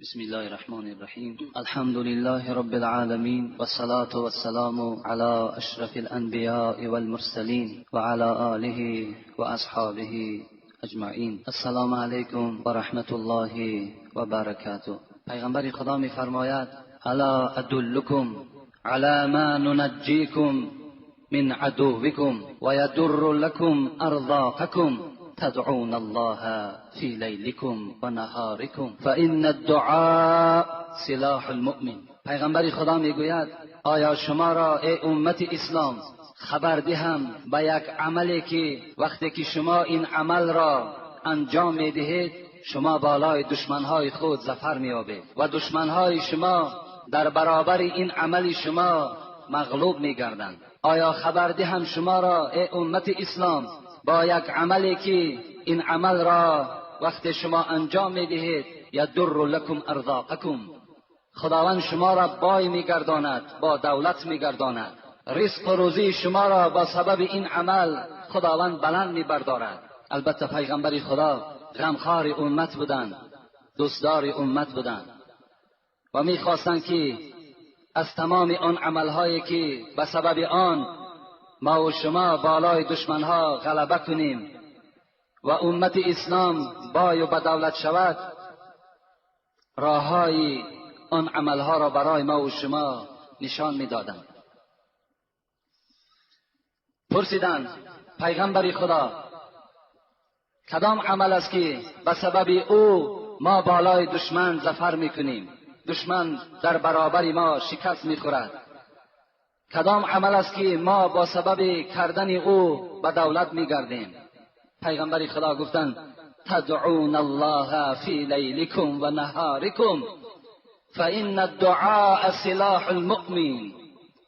بسم الله الرحمن الرحیم. الحمد لله رب العالمین والصلاة والسلام على اشرف الانبیاء والمرسلین وعلى آله واصحابه اجمعین. السلام علیکم و رحمت الله و برکاته. پیغمبر خدا میفرماید: الا ادلکم على ما ننجیکم من عدوکم و یدر لکم ارزاقکم تدعون الله فی لیلکم و نهارکم فإن الدعاء سلاح المؤمن. پیغمبر خدا میگوید: آیا شما را ای امت اسلام خبر دهم به یک عملی که وقتی که شما این عمل را انجام میدهید شما بالای دشمنهای خود ظفر مییابید و دشمنهای شما در برابر این عمل شما مغلوب میگردند؟ آیا خبر دهم شما را ای امت اسلام با یک عملی که این عمل را وقت شما انجام میدهید یدر لکم ارزاقکم، خداوند شما را بای میگرداند، با دولت میگرداند، رزق و روزی شما را با سبب این عمل خداوند بلند میبردارد. البته پیغمبر خدا غمخوار امت بودند، دوستدار امت بودند و میخواستند که از تمام آن عملهایی که به سبب آن ما و شما بالای دشمنها غلبه کنیم و امت اسلام بای و به دولت شود، راههای آن عملها را برای ما و شما نشان میدادند. پرسیدند پیغمبر خدا کدام عمل است که به سبب او ما بالای دشمن ظفر میکنیم، دشمن در برابر ما شکست میخورد؟ کدام عمل است که ما با سبب کردن او به دولت میگردیم؟ پیغمبر خدا گفتند: تدعون الله فی لیلکم و نهارکم فإن الدعاء سلاح المؤمن.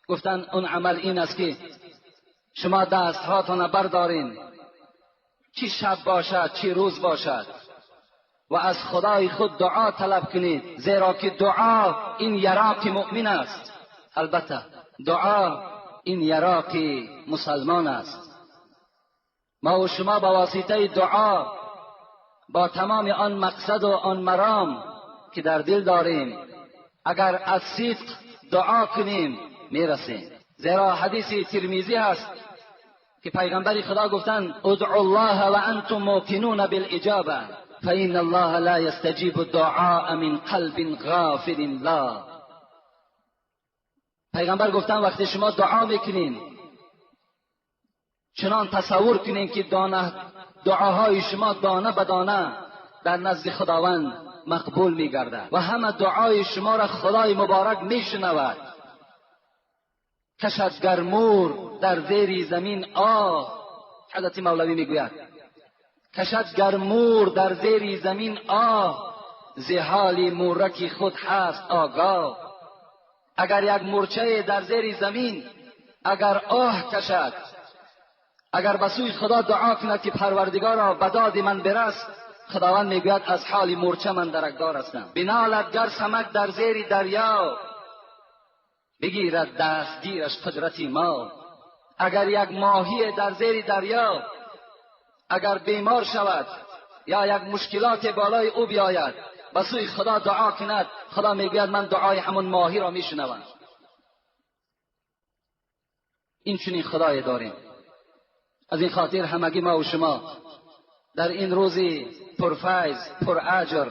گفتند اون عمل این است که شما دستهاتان بردارین، چی شب باشد چی روز باشد، و از خدای خود دعا طلب کنید، زیرا که دعا این یراق مؤمن است. البته دعا این یراق مسلمان است. ما و شما با واسطه دعا با تمام آن مقصد و آن مرام که در دل داریم اگر از صدق دعا کنیم میرسیم. زیرا حدیث ترمذی هست که پیغمبر خدا گفتند: ادعوا الله و انتم موقنون بالاجابه فإن الله لا یستجیب الدعاء من قلب غافل لا. پیغمبر گفتن وقتی شما دعا میکنین چنان تصور کنین که دانه دعاهای شما دانه به دانه در نزد خداوند مقبول میگردد و همه دعای شما را خدای مبارک میشنود. کشد گر مور در زیر زمین آه، حضرت مولوی میگوید: کشد گر مور در زیر زمین آه، ز حال مورک خود هست آگاه. اگر یک مورچه در زیر زمین اگر آه کشد، اگر به سوی خدا دعا کند که پروردگارا به داد من برس، خداوند میگوید از حال مورچه من درکدار هستم. بنالد گر سمک در زیر دریا، بگیرد دستگیرش قدرتی ما. اگر یک ماهی در زیر دریا اگر بیمار شود یا یک مشکلات بالای او بیاید، به سوی خدا دعا کند، خدا میگوید من دعای همون ماهی را میشنوم. این چنین خدای داریم. از این خاطر همگی ما و شما در این روزی پرفیض پراجر،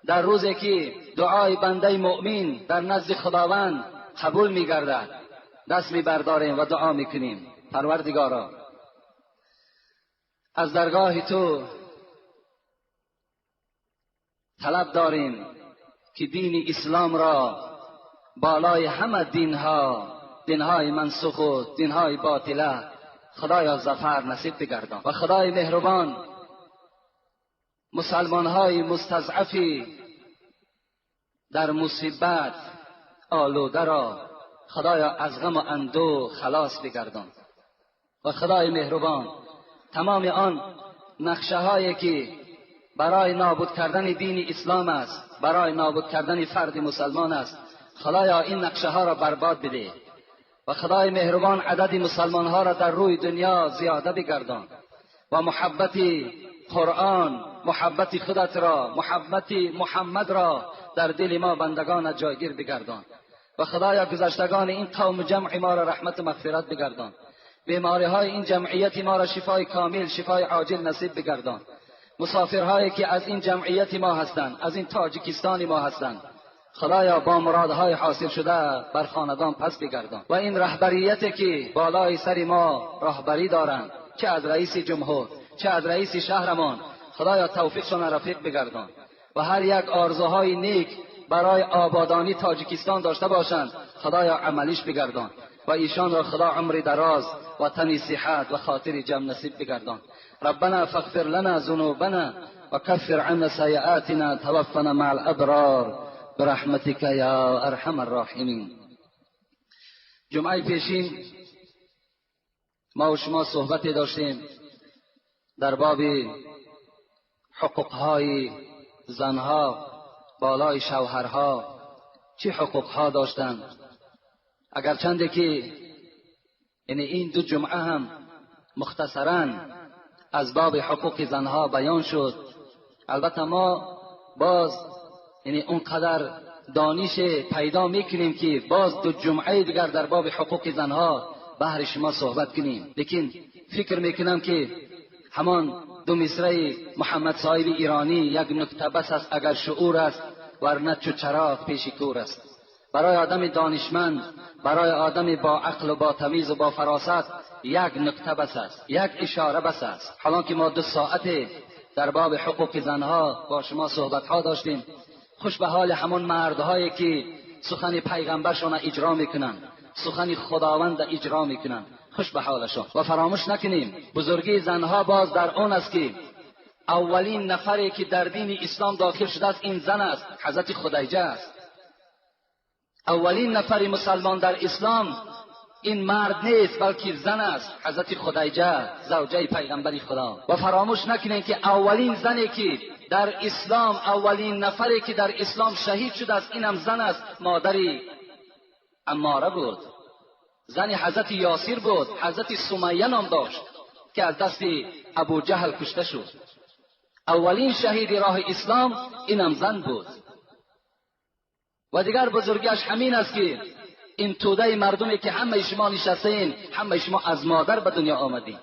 در روزی که دعای بنده مؤمن در نزد خداوند قبول میگردد، دست میبرداریم و دعا میکنیم: پروردگارا از درگاه تو طلب داریم که دین اسلام را بالای همه دینها، دینهای منسوخ و دینهای باطله، خدایا ظفر نصیب بگردان. و خدای مهربان مسلمانهای مستضعفی در مصیبت آلوده را خدایا از غم و اندوه خلاص بگردان. و خدای مهربان تمام آن نقشه هایی که برای نابود کردن دین اسلام است، برای نابود کردن فرد مسلمان است، خدایا این نقشه ها را برباد بده. و خدای مهربان عدد مسلمان ها را در روی دنیا زیاده بگردان و محبت قرآن محبت خودت را، محبت محمد را در دل ما بندگان جایگیر بگردان. و خدایا گذشتگان این قوم جمع ما را رحمت و مغفرت بگردان. بیماری های این جمعیت ما را شفای کامل، شفای عاجل نصیب بگردان. مسافرهایی که از این جمعیت ما هستند، از این تاجیکستان ما هستند، خدایا با مرادهای حاصل شده بر خاندان پس بگردان. و این رهبریت که بالای سر ما راهبری دارند، چه از رئیس جمهور چه از رئیس شهرمان، خدایا توفیقشان رفیق بگردان. و هر یک آرزوهای نیک برای آبادانی تاجیکستان داشته باشند، خدایا عملیش بگردان. و ایشان را خدا عمر دراز و تنی صحت و خاطر جمع نصیب بگردان. ربنا فاغفر لنا ذنوبنا وكفر عنا سيئاتنا توفنا مع الابرار برحمتك یا ارحم الراحمین. جمعه پیشین ما و شما صحبت داشتیم در باب حقوقهای زنها بالای شوهرها، چه حقوقها داشتند. اگرچند که یعنی این دو جمعه هم مختصراً از باب حقوق زنها بیان شد، البته ما باز یعنی اونقدر دانش پیدا میکنیم که باز دو جمعه دیگر در باب حقوق زنها بهر شما صحبت کنیم. لیکن فکر میکنم که همان دو مصرع محمد صاحب ایرانی یک نکته بس است اگر شعور است، ورنه چو چراغ پیش کور است. برای آدم دانشمند، برای آدم با عقل و با تمیز و با فراست یک نکته بس است، یک اشاره بس است. حالا که ما 2 ساعت در باب حقوق زنها با شما صحبتها داشتیم، خوش به حال همون مردهایی که سخن پیغمبرشان اجرا میکنن، سخن خداوند اجرا میکنن، خوش به حالشان. و فراموش نکنیم بزرگی زنها باز در آن است که اولین نفری که در دین اسلام داخل شده است این زن است، حضرت خدیجه است. اولین نفر مسلمان در اسلام این مرد نیست بلکه زن است، حضرت خدیجه زوجه پیغمبر خدا. و فراموش نکنیم که اولین زنی که در اسلام، اولین نفری که در اسلام شهید شده است اینم زن است، مادری عماره بود، زن حضرت یاسر بود، حضرت سمیه نام داشت که از دست ابو جهل کشته شد. اولین شهید راه اسلام اینم زن بود. و دیگر بزرگیش همین است که این توده مردمی که همه شما نشستین، همه شما از مادر به دنیا آمدین.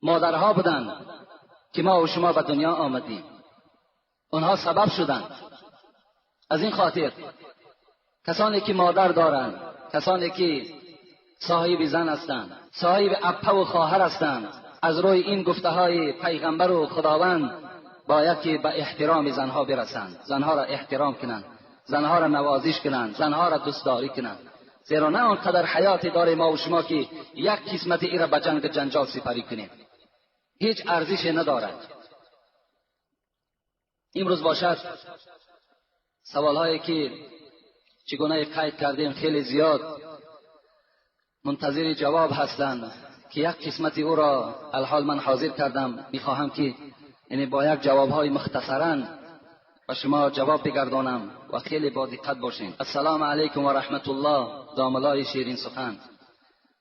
مادرها بودند که ما و شما به دنیا آمدیم، اونها سبب شدند. از این خاطر کسانی که مادر دارند، کسانی که صاحب زن هستند، صاحب عپه و خواهر هستند، از روی این گفته های پیغمبر و خداوند باید که به احترام زنها برسند، زنها را احترام کنند، زنها را نوازش کنند، زنها را دوستداری کنند. زیرا نه آنقدر حیات داره ما و شما که یک قسمت ای را به جنگ جنجال سپری کنیم، هیچ ارزش ندارد. امروز باشد سوالهایی که چگونه قید کردیم خیلی زیاد منتظر جواب هستند که یک قسمت او را الحال من حاضر کردم. میخواهم که یعنی با یک جوابهای مختصراً و شما جواب بگردانم و خیلی با دقت باشین. السلام علیکم و رحمت الله. داملای شیرین سخن،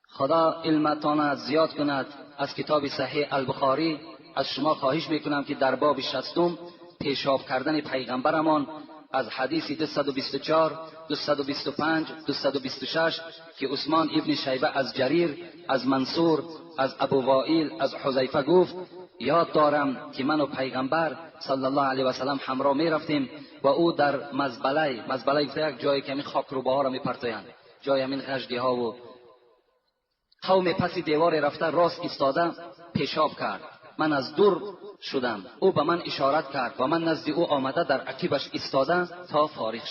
خدا علمتان زیاد کند. از کتاب صحیح البخاری از شما خواهش میکنم که در باب 60 پیشاب کردن پیغمبرمان از حدیث 224، 225، 226 که عثمان ابن شیبه از جریر، از منصور، از ابو وائل، از حذیفه گفت یاد دارم که من و پیغمبر صلی الله علیه و سلم همراه می رفتیم و او در مزبله یک جایی که همین خاکروبه ها را می پرتایند، جای همین غژدی ها و قوم پس دیوار رفته راست ایستاده پیشاب کرد. من از دور شدم، او به من اشارت کرد و من نزد او آمده در عقیبش ایستاده تا فارغ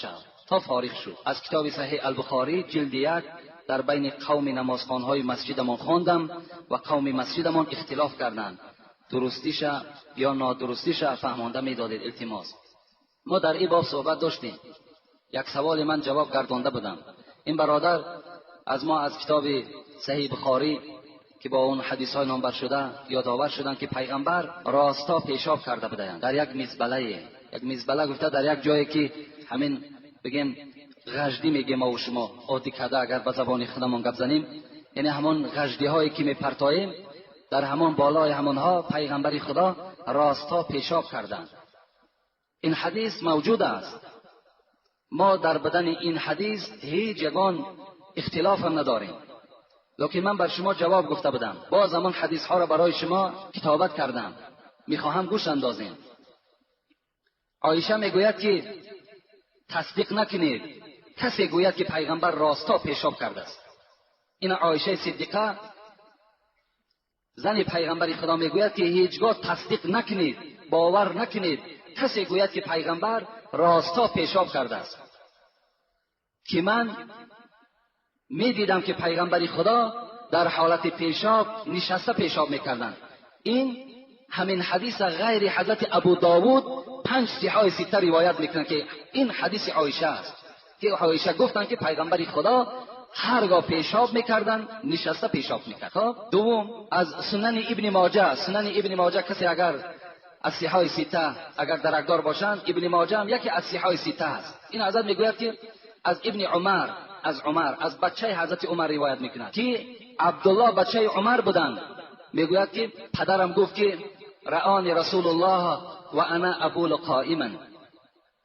شد. از کتاب صحیح البخاری جلد 1 در بین قوم نمازخوان‌های مسجدمان خواندم و قوم مسجدمان اختلاف کردند، درستیش یا نادرستیش فهمانده میدادید التماس. ما در این باب صحبت داشتیم، یک سوال من جواب گردانده بودم. این برادر از ما از کتاب صحیح بخاری که با اون حدیث های نامبر شده یادآور شدند که پیغمبر راستا پیشاب کرده بودند در یک میزبله، یک میزبله گفته در یک جایی که همین بگیم غژدی میگیم ما و شما عادی کرده اگر به زبان خودمون گپ زنیم، یعنی همون غژدی هایی که میپرتاییم در همان بالای همانها پیغمبر خدا راستا پیشاب کردند. این حدیث موجود است. ما در بدن این حدیث هیچ یگان اختلاف هم نداریم. لکن من بر شما جواب گفته بودم، باز همان حدیث ها را برای شما کتابت کردم، میخواهم گوش اندازیم. عایشه میگوید که تصدیق نکنید کسی گوید که پیغمبر راستا پیشاب کرده است. این عایشه صدیقه زن پیغمبر خدا میگوید که هیچگاه تصدیق نکنید، باور نکنید کسی گوید که پیغمبر راستا پیشاب کرده است، که من میدیدم که پیغمبر خدا در حالت پیشاب نشسته پیشاب میکردند. این همین حدیث غیر حضرت ابو داود 5 صحیح سته روایت میکنند که این حدیث عایشه است که عایشه گفتند که پیغمبر خدا هرگاه پیشاب میکردن نشسته پیشاب میکرد. خب دوم از سنن ابن ماجه. سنن ابن ماجه کسی اگر از صحیح سته اگر درکدار باشند، ابن ماجه هم یکی از صحیح سته است. این حضرت میگوید که از ابن عمر، از عمر، از بچه حضرت عمر روایت میکند که عبدالله بچه عمر بودند. میگوید که پدرم گفت که رآنی رسول الله و انا ابول قائما.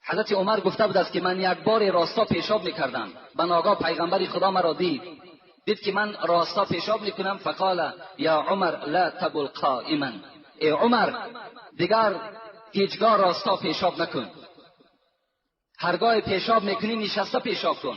حضرت عمر گفته بود است که من یک بار راستا پیشاب میکردم، به ناگاه پیغمبر خدا مرا دید که من راستا پیشاب میکنم. فقال یا عمر لا تبول قائما، ای عمر دیگر هیچگاه راستا پیشاب نکن، هرگاه پیشاب میکنی نشسته پیشاب کن.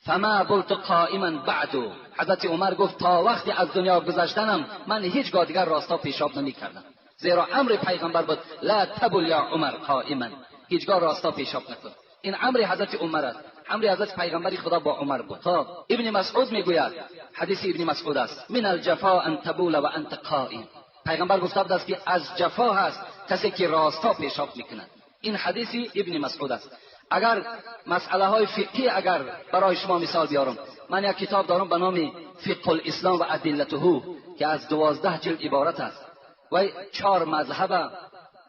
فما بلت قائما بعد. حضرت عمر گفت تا وقتی از دنیا گذشتنم من هیچگاه دیگر راستا پیشاب نمیکردم، زیرا امر پیغمبر بود لا تبول یا عمر قائما، هیچگاه راستا پیشاب نکن. این امر حضرت عمر است، امر حضرت پیغمبر خدا با عمر بود. خب ابن مسعود میگوید، حدیث ابن مسعود است، من الجفا ان تبول و انت قائم. پیغمبر گفته بود است که از جفا هست کسی که راستا پیشاب میکند. این حدیث ابن مسعود است. اگر مسئله های فقهی اگر برای شما مثال بیارم، من یک کتاب دارم به نام فقه الاسلام و ادلته که از 12 جلد عبارت است و 4 مذهب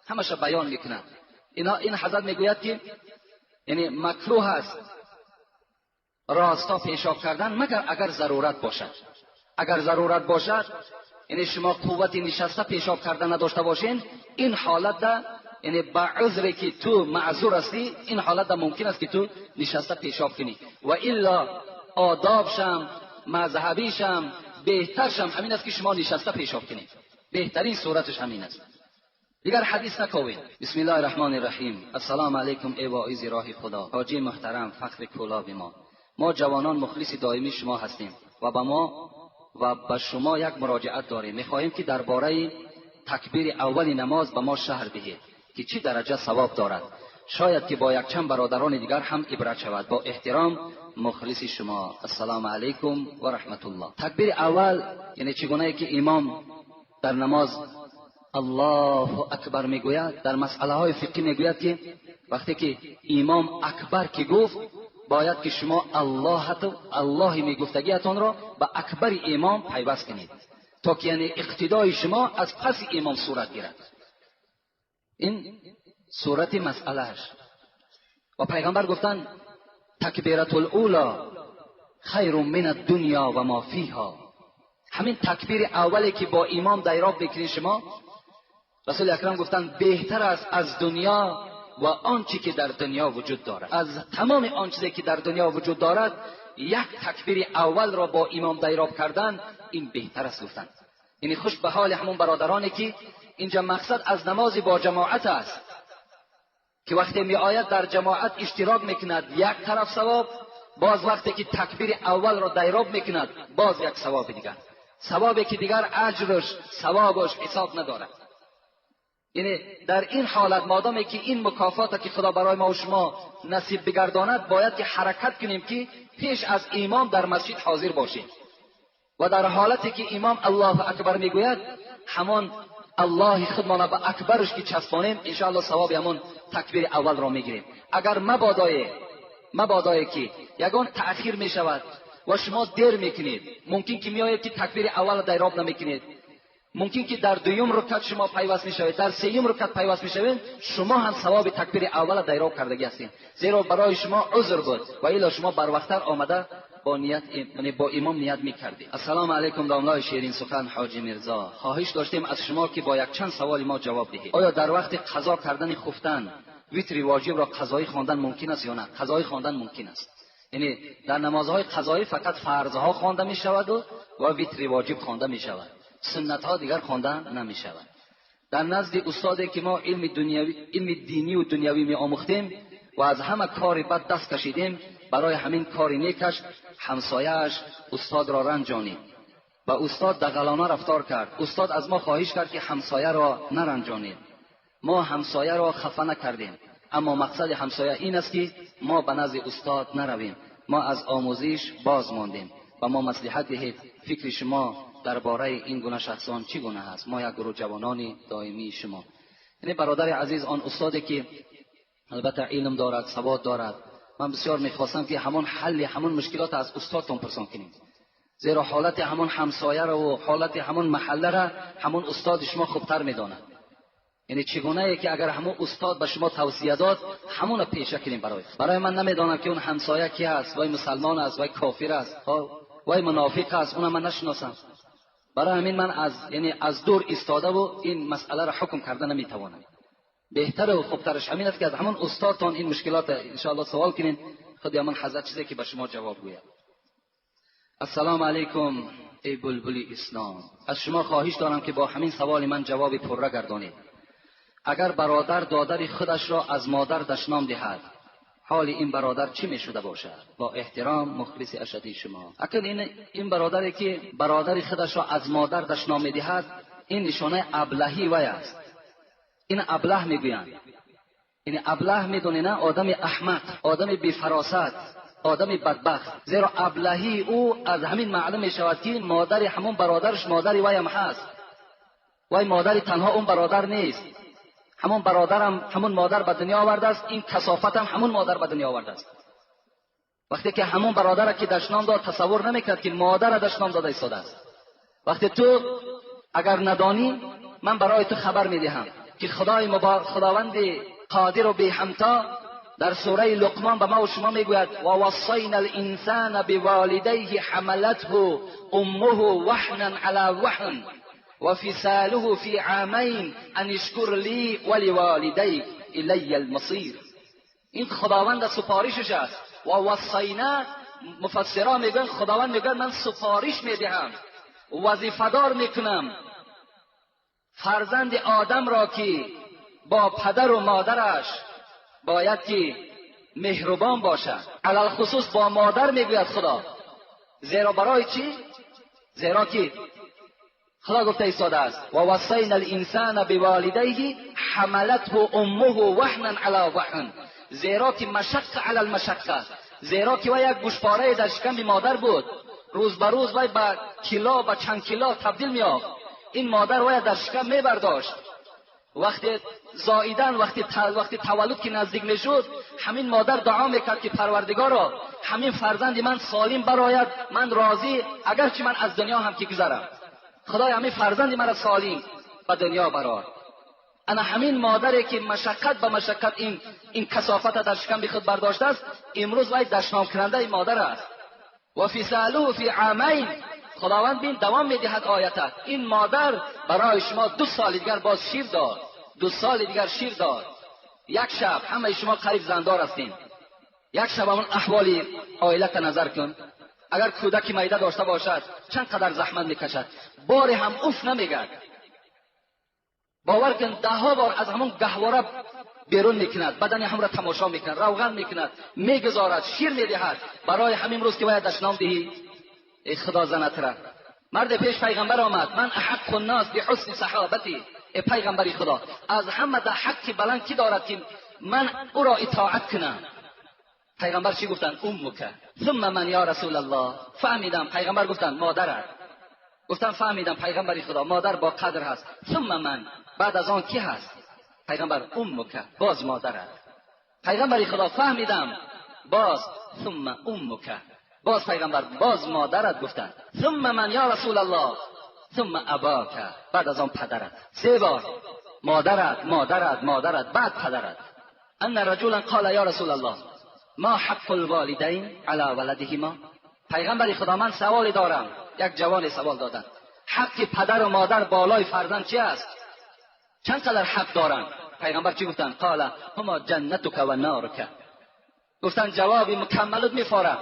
همش بیان میکند. این حضرت میگوید که یعنی مکروه است راستا پیشاب کردن مگر اگر ضرورت باشد. اگر ضرورت باشد یعنی شما قوت نشسته پیشاب کردن نداشته باشین، این حالت ده یعنی با عذری که تو معذور هستی، این حالت ده ممکن است که تو نشسته پیشاب کنی. و الا آداب شم، مذهبی شم، بهتر شم همین است که شما نشسته پیشاب کنید، بهترین صورتش همین است. دیگر حدیث نکوین. بسم الله الرحمن الرحیم. السلام علیکم ای واعظ راه خدا، حاجی محترم، فخر کولاب ما. ما جوانان مخلص دائمی شما هستیم و به ما و به شما یک مراجعت داریم. میخواهیم که درباره تکبیر اول نماز به ما شرح دهید که چی درجه ثواب دارد. شاید که با یک چند برادران دیگر هم عبرت شود. با احترام مخلص شما. السلام علیکم و رحمت الله. تکبیر اول یعنی چگونه که امام در نماز الله اکبر میگوید، در مسئله های فقهی میگوید که وقتی که امام اکبر که گفت باید که شما الله میگفتگیتان را به اکبر امام پیوست کنید تا که یعنی اقتدای شما از پس امام صورت گیرد. این صورت مسئلهش. و پیغمبر گفتن تکبیرت الاولی خیر من الدنیا و ما فیها. همین تکبیر اولی که با امام دایراب بکنید شما، رسول اکرم گفتن بهتر است از دنیا و آنچه که در دنیا وجود دارد. از تمام آن چیزی که در دنیا وجود دارد یک تکبیر اول را با امام دایراب کردن این بهتر است گفتن. یعنی خوش به حال همون برادرانی که اینجا مقصد از نماز با جماعت است که وقتی می آید در جماعت اشتراک میکند یک طرف ثواب، باز وقتی که تکبیر اول را دایراب میکند باز یک ثواب دیگر، ثوابی که دیگر اجرش ثوابش حساب ندارد. یعنی در این حالت مادامی که این مکافات که خدا برای ما و شما نصیب بگرداند باید که حرکت کنیم که پیش از امام در مسجد حاضر باشیم و در حالتی که امام الله اکبر میگوید همان الله خودمان به اکبرش که چسبانیم انشاءالله ثواب همان تکبیر اول را میگیریم. اگر مبادای که یگان تأخیر میشود و شما دیر میکنید، ممکن که میآید که تکبیر اول دایراب نمیکنید، ممکن که در دوم رکعت شما پیوست میشوید، در سیوم رکعت پیوست میشوید، شما هم ثواب تکبیر اول دایراب کردگی هستید، زیرا برای شما عذر بود و الا شما بر وقتتر آمده با نیت، یعنی با امام نیت میکردیم. السلام علیکم داملای شیرین سخن حاجی میرزا، خواهش داشتیم از شما که با یک چند سوال ما جواب دهید. آیا در وقت قضا کردن خفتن ویتر واجب را قضایی خواندن ممکن است یا نه؟ قضایی خواندن ممکن است. یعنی در نمازهای قضایی فقط فرضها خوانده می شود و ویتر واجب خوانده می شود، سنتها دیگر خوانده نمی شود. در نزد استادی که ما علم دنیوی، علم دینی و دنیوی می آموختیم و از همه کار بد دست کشیدیم، برای همین کار نیکش همسایه‌اش استاد را رنجانید و استاد دغلانه رفتار کرد. استاد از ما خواهش کرد که همسایه را نرنجانید. ما همسایه را خفه نکردیم، اما مقصد همسایه این است که ما به نزد استاد نرویم. ما از آموزش باز ماندیم و ما مصلحت دهید. فکر شما درباره این گونه شخصان چی گونه است؟ ما یک گروه جوانان دائمی شما. یعنی برادر عزیز، آن استادی که البته علم دارد، سواد دارد، من بسیار میخواستم که همان حل همان مشکلات از استادتان پرسان کنیم، زیرا حالت همان همسایه را و حالت همان محله را همان استاد شما خوبتر میداند. یعنی چگونه ای که اگر همون استاد به شما توصیه داد همون پیشه کنیم. برای من نمیدانم که اون همسایه کی هست، وای مسلمان است، وای کافر است، وای منافق است، اونم من نشناسم. برای همین من از یعنی از دور ایستاده و این مسئله را حکم کرده نمیتوانم. بهتر و خوبترش همین است که از همون استادتان این مشکلات ان شاء الله سوال کنین، خود من حضرت چیزی که به شما جواب گوید. السلام علیکم ای بلبل اسلام، از شما خواهش دارم که با همین سوال من جواب پرره گردانید. اگر برادر دادر خودش را از مادر دشنام دهد، حال این برادر چی می شده باشد؟ با احترام مخلص اشدی شما. اکنون این برادری که برادر خودش را از مادر دشنام می دهد، این نشانه ابلهی وی است. این ابله میگویند. یعنی ابله میدونی نه، آدم احمق، آدم بی‌فراست، آدم بدبخت. زیرا ابلهی او از همین معلوم می شود که مادر همون برادرش مادر وی هم هست. وی مادر تنها اون برادر نیست، همون برادرم همون مادر به دنیا آورده است، این کثافت هم همون مادر به دنیا آورده است. وقتی که همون برادر که دشنام داد تصور نمیکرد که مادر دشنام داده ایستاده است. وقتی تو اگر ندانی، من برای تو خبر میدهم که خدای خداوند قادر و بی همتا در سوره لقمان به ما و شما میگوید و وصینا الانسان بوالدیه حملته امه وهنا علی وهن و فصاله فی عامین ان اشکر لی ولوالدیک الی المصیر. این خداوند سپارشش است. و وصینا، مفسرا میگن خداوند میگه من سپارش میدهم، وظیفه دار میکنم فرزند آدم را که با پدر و مادرش باید که مهربان باشد. علی الخصوص با مادر میگوید خدا. زیرا برای چی؟ زیرا که خدا گفته ایستاده است و وصینا الانسان بوالدیه حملته امه وهنا علی وهن. زیرا که مشقه علی المشقه، زیرا که وی یک گوشپاره در شکم مادر بود، روز به روز وی به کیلو به چند کیلو تبدیل می‌یافت. این مادر وی در شکم میبرداشت. وقتی زاییدن، وقتی تولد که نزدیک میشد، همین مادر دعا میکرد که پروردگارا همین فرزند من سالم براید، من راضی اگرچه من از دنیا هم که گذرم، خدای همین فرزند مرا سالم به دنیا برار. انا همین مادری که مشقت به مشقت این کثافت در شکم خود برداشته است، امروز وی دشنام کننده این مادر است. و فصاله فی عامین، خداوند بین دوام میدهد آیته. این مادر برای شما 2 سال دیگر باز شیر داد، 2 سال دیگر شیر داد. یک شب همه شما قریب زندار هستین، یک شب همون احوال عائلت نظر کن. اگر کودکی میده داشته باشد چند قدر زحمت میکشد، باری هم اوف نمیگرد. باور کن 10 بار از همون گهواره بیرون میکند، بدن هم را تماشا میکند، روغن میکند، میگذارد، شیر میدهد. برای همین روز که باید دشنام دهی، ای خدا زنت را. مرد پیش پیغمبر آمد، من احق الناس بحسن صحابتی. ای پیغمبری خدا، از همه در حق بلند کی دارد که من او را اطاعت کنم؟ پیغمبر چی گفتن؟ امک. ثم من یا رسول الله. فهمیدم. پیغمبر گفتن مادرت. گفتم فهمیدم پیغمبری خدا، مادر با قدر هست. ثم من، بعد از آن کی هست؟ پیغمبر امک، باز مادرت. پیغمبری خدا فهمیدم، باز ثم امک، باز پیغمبر باز مادرت گفتن. ثم من یا رسول الله، ثم اباک، بعد از آن پدرت. 3 بار مادرت، مادرت، مادرت، بعد پدرت. ان رجلا قال یا رسول الله ما حق الوالدین علی ولدهما. پیغمبر خدا من سوالی دارم. یک جوان سوال دادن، حق پدر و مادر بالای فرزند چی است؟ چند قدر حق دارند؟ پیغمبر چی گفتن؟ قال هما جنتک و نارک. گفتن جواب مکملت میفارم،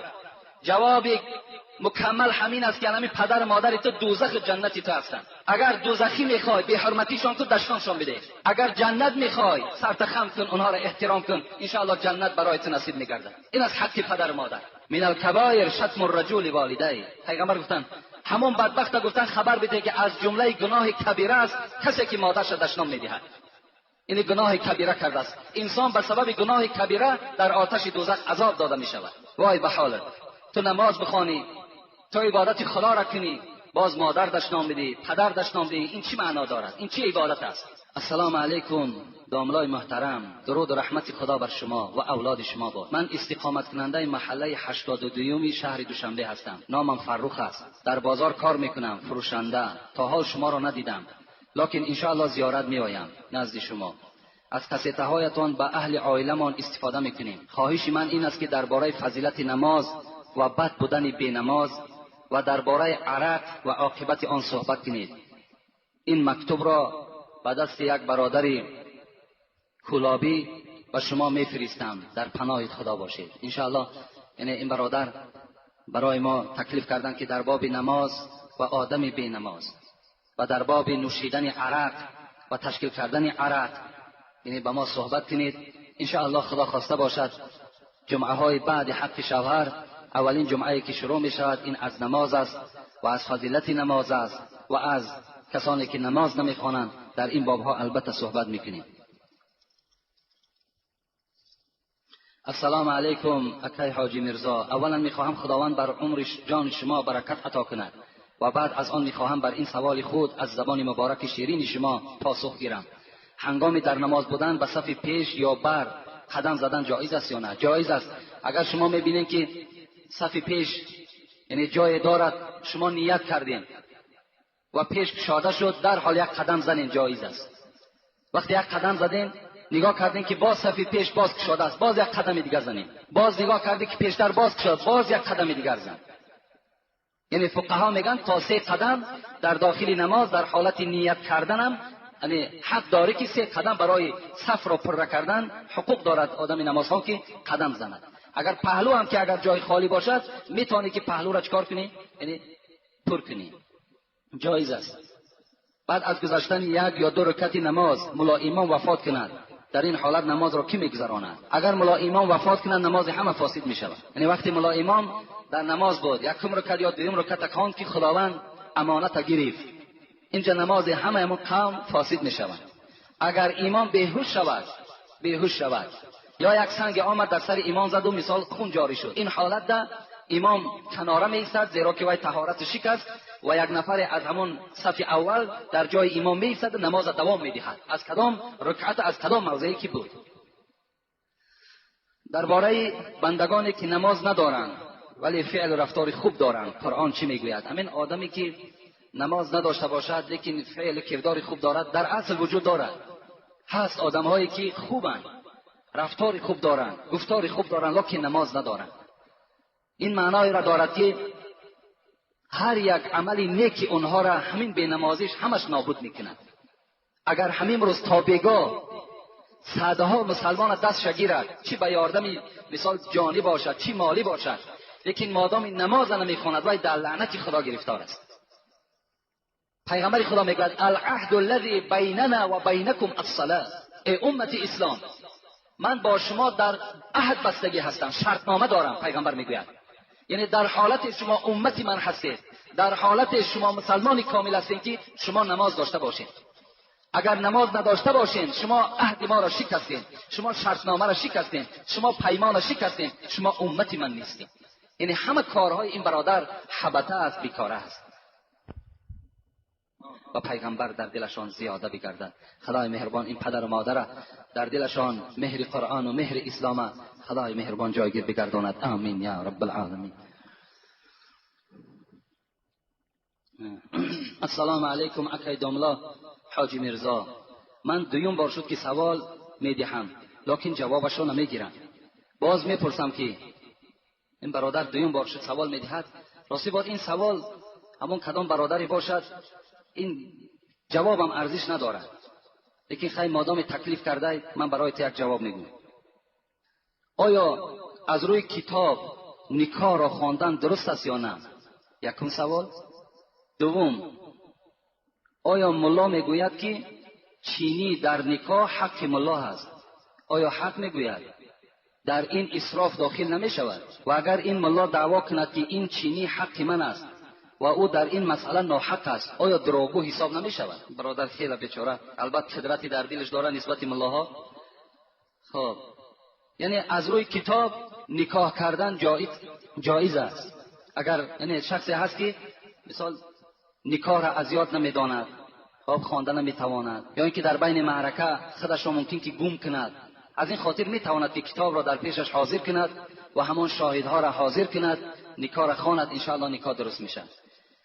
جواب مکمل همین است که همین پدر و مادر تو دوزخ جنتی تو هستند. اگر دوزخی میخوای به حرمتیشان تو دشنامشان بده، اگر جنت میخوای سرت خم کن، اونها را احترام کن، انشاءالله جنت برای تو نصیب میگردد. این از حق پدر و مادر. من الکبایر شتم الرجل والدیه. پیغمبر گفتن همون بدبخت گفتن خبر بده که از جمله گناه کبیره است کسی که مادرش دشنام میدهد. این گناه کبیره کرده است. انسان به سبب گناه کبیره در آتش دوزخ عذاب داده می شود. وای به حالت، تو نماز بخوانی، تو عبادت خدا را کنی، باز مادر دشنام بدی، پدر دشنام بدی، این چی معنا دارد؟ این چی عبادت است؟ السلام علیکم داملای محترم، درود و رحمت خدا بر شما و اولاد شما باد. من استقامت کننده محله 82 شهر دوشنبه هستم. نامم فرخ است. در بازار کار میکنم، فروشنده. تا حال شما را ندیدم، لکن انشاءالله زیارت میآیم نزد شما. از کاسیتهایتان به اهل عائلمان استفاده میکنیم. خواهش من این است که درباره فضیلت نماز و بد بودن بی نماز و درباره عرق و عاقبت آن صحبت کنید. این مکتوب را به دست یک برادر کولابی به شما میفرستم. در پناه خدا باشید. انشاءالله یعنی این برادر برای ما تکلیف کردن که در باب نماز و آدم بی نماز و در باب نوشیدن عرق و تشکیل کردن عرق یعنی به ما صحبت کنید. انشاءالله خدا خواسته باشد جمعه های بعد حق شوهر، اولین جمعه که شروع می شود این از نماز است و از فضیلت نماز است و از کسانی که نماز نمی خوانند در این بابها البته صحبت میکنیم. السلام علیکم اکای حاجی میرزا. اولا میخواهم خداوند بر عمر جان شما برکت عطا کند و بعد از آن میخواهم بر این سوال خود از زبان مبارک شیرین شما پاسخ گیرم. هنگامی در نماز بودن به صف پیش یا بر قدم زدن جایز است یا نه؟ جایز است. اگر شما میبینید که صف پیش یعنی جای دارد، شما نیت کردین و پیش کشاده شد، در حال یک قدم زنین، جایز است. وقتی یک قدم زدین نگاه کردین که باز صف پیش باز کشاده است، باز یک قدم دیگر زنین. باز نگاه کردین که پیشتر باز کشاد، باز یک قدم دیگر زن. یعنی فقها میگن تا 3 قدم در داخل نماز در حالت نیت کردنم یعنی حق داره که 3 قدم برای صف را پر کردن حقوق دارد آدم نمازخوان که قدم زند. اگر پهلو هم که اگر جای خالی باشد میتونی که پهلو را چکار کنی؟ یعنی پر کنی، جایز است. بعد از گذشتن 1 یا 2 رکعت نماز ملا امام وفات کند، در این حالت نماز را کی میگذراند؟ اگر ملا امام وفات کند نماز همه فاسد میشود. یعنی وقتی ملا امام در نماز بود یکم رکعت یا دوم رکعت خواند که خداوند امانت گرفت، اینجا نماز همه امام قوم فاسد میشود. اگر امام بیهوش شود یا یک سنگ آمد در سر امام زد و مثال خون جاری شد، این حالت ده امام کناره می ایستد، زیرا که وی طهارت شکست و یک نفر از همون صف اول در جای امام می ایستد و نماز دوام می دهد از کدام رکعت از کدام موضعی که بود. درباره بندگانی که نماز ندارند ولی فعل و رفتار خوب دارند قرآن چی میگوید؟ همین آدمی که نماز نداشته باشد لیکن فعل کردار خوب دارد در اصل وجود دارد. هست آدمهایی که خوبند، رفتار خوب دارند، گفتار خوب دارند، لیکن نماز ندارند. این معنای را دارد که هر یک عمل نیکی اونها را همین بینمازیش همش نابود میکند. اگر همین روز تا بیگاه صدها مسلمان دست گیرد، چی به یاردم مثال جانی باشد چی مالی باشد، لیکن مادام نماز نمیخواند وی در لعنت خدا گرفتار است. پیغمبر خدا میگوید العهد الذی بیننا و بینکم الصلاه. ای امت اسلام، من با شما در عهد بستگی هستم، شرطنامه دارم. پیغمبر میگوید یعنی در حالت شما امتی من هستید، در حالت شما مسلمانی کامل هستید که شما نماز داشته باشید. اگر نماز نداشته باشین شما عهد ما را شکستین، شما شرطنامه را شکستین، شما پیمان را شکستین، شما امتی من نیستید. یعنی همه کارهای این برادر حبته است، بیکاره است. و پیغمبر در دلشان زیاده بگردد. خدای مهربان این پدر و مادر در دلشان مهر قرآن و مهر اسلام خدای مهربان جایگیر بگرداند. آمین یا رب العالمین. السلام علیکم اکای داملا حاجی میرزا. من دویم بار شد که سوال میدهم لکن جوابش را نمیگیرم. باز میپرسم که Ин бародар дуюм бор шуд савол медиҳад. Рости бод ин савол ҳамон кадом бародаре бошад, ин ҷавобам арзиш надорад. Лекин хай модоми таклиф кардай, ман барои ту як ҷавоб мегӯям. Оё аз рӯи китоб никоҳро хондан дуруст аст ё на? Якум савол. Дуввум, оё мулло мегӯяд ки чинӣ дар никоҳ ҳаққи мулло ҳаст? Оё ҳақ мегӯяд? Дар ин исроф дохил намешавад? Ва агар ин мулло даъво кунад ки ин чинӣ ҳаққи ман аст ва ӯ дар ин масъала ноҳақ аст, оё дурӯғгӯ ҳисоб намешавад? Бародар хеле бечора, албатта қудрате дар дилаш дорад нисбати муллоҳо. Хоб, яъне аз рӯи китоб никоҳ кардан ҷоиз аст. Агар яъне шахсе ҳаст ки мисол никоҳро аз ёд намедонад, хоб хонда наметавонад, ё инки дар байни маърака худашро мумкин ки гум кунад, аз ин хотир метавонад ки китобро дар пешаш ҳозир кунад ва ҳамон шоҳидҳоро ҳозир кунад, никоҳро хонад, иншоаллоҳ никоҳ дуруст мешавад.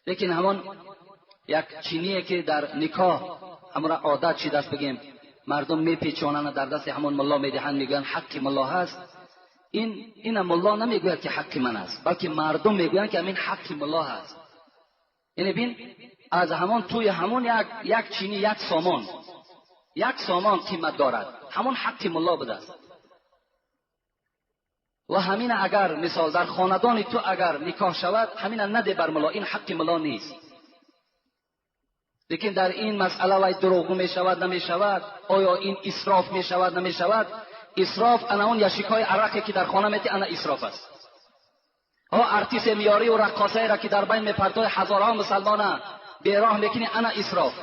Лекин ҳамон як чиние ки дар никоҳ ҳамонро одат шидааст, бигем мардум мепечонанд, дар дасти ҳамон мулло медиҳанд, мегӯянд ҳаққи мулло ҳаст. Ина мулло намегӯяд ки ҳаққи ман аст, балки мардум мегӯянд ки ҳамин ҳаққи мулло ҳаст. Яъне бин, аз ҳамон тӯи ҳамон як чини як сомон, як сомон қимат дорад, ҳамон ҳаққи мулло будааст. Ва ҳамина агар мисол дар хонадони ту агар никоҳ шавад, ҳамина наде бар мулло, ин ҳаққи мулло нест. Лекин дар ин масъала вай дурӯғгӯ мешавад намешавад, оё ин исроф мешавад намешавад? Исроф ана он яшикҳои араке ки дар хона мети, ана исроф аст. Ҳо артисе миёриву раққосаеро ки дар байн мепартои ҳазорҳо мусалмона бероҳ мекунӣ, ана исроф.